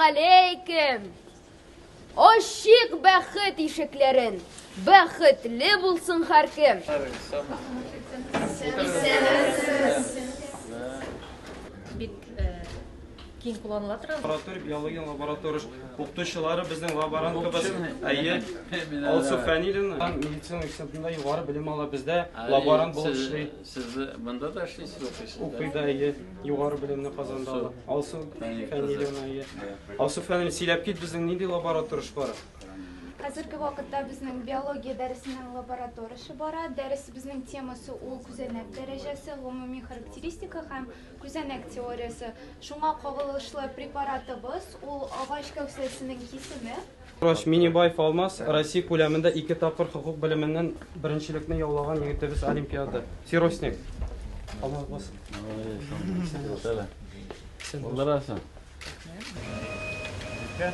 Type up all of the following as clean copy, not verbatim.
Галәйкем! Ачыйк бәхет ишекләрен, бәхетле булсын һәркем! Бик киң кулланыла торган. Лаборатория, биология лаборатория укытучылары безнең лаборанткабыз. Әйе. Алсу Фәнилина медицина университетында югары белем ала, бездә лаборант булып эшли. Сез монда да эшлисез, укыйсыз? Укый да, әйе. Югары белемне Казанда ала. Алсу Фәнилевна, әйе. Алсу Фәнилевна, сөйләп кит, безнең нинди лаборатор эш бара? Хәзерге вакытта безнең биология дәресенең лаборатор эше бара. Дәресебезнең темасы ул күзәнәк дәрәҗәсе, гомуми характеристика һәм күзәнәк теориясе. Шуңа кагылышлы препаратыбыз ул агач кәүсәсенең кисеме. Врач Минибаев Алмаз Россия күләмендә ике тапкыр хокук белеменнән беренчелекне яулаган егетебез олимпиада. Сиросник. Алмаз бас. Булдырасың. Җилкә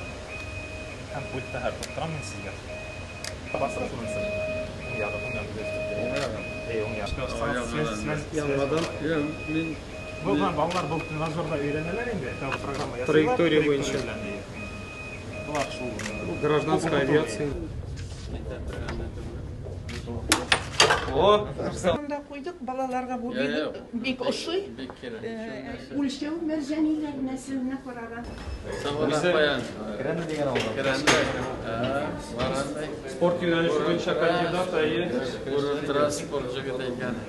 һәм пультта һәр тоттырам мин сезгә. Басып шунысы. Уң ягы, уң ягы. Уң ягы. Әй, уң ягы. Яңадан. Мин Бу балалар бу тренажерда өйрәнәләр инде, тәүге программа ясыйлар. Траектория буенча. Болар шул. Гражданская авиация. О, Монда куйдык, балаларга бу бик, бик ошый. Бик кирәк. Үлчәү мәрҗаниләр нәселенә караган. Сабана каян? Керәнде дигән авылда. Керәнде. Барандай. Спорт юнәлеше буенча кандидат, әйе. Күреп тора спорт җегете икән.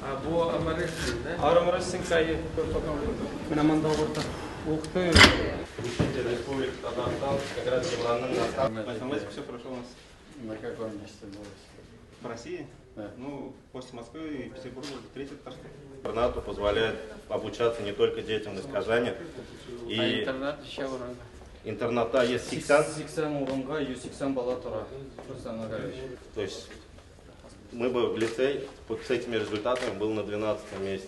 А бу армрестлинг, да? Армрестлинг, әйе. Менә монда урта. Ух ты. Республика Татарстан, как раз Иванның наставник. Математика все хорошо у нас. На каком месте было? В России? Да. Ну, после Москвы и Петербурга третий Татарстан. Интернату позволяет обучаться не только детям из Казани. А И интернат еще урында. интерната есть 80, 80 урынга 180 бала тора. Рустам Нагаевич. то есть мы бы в лицей с этими результатами был на 12 месте.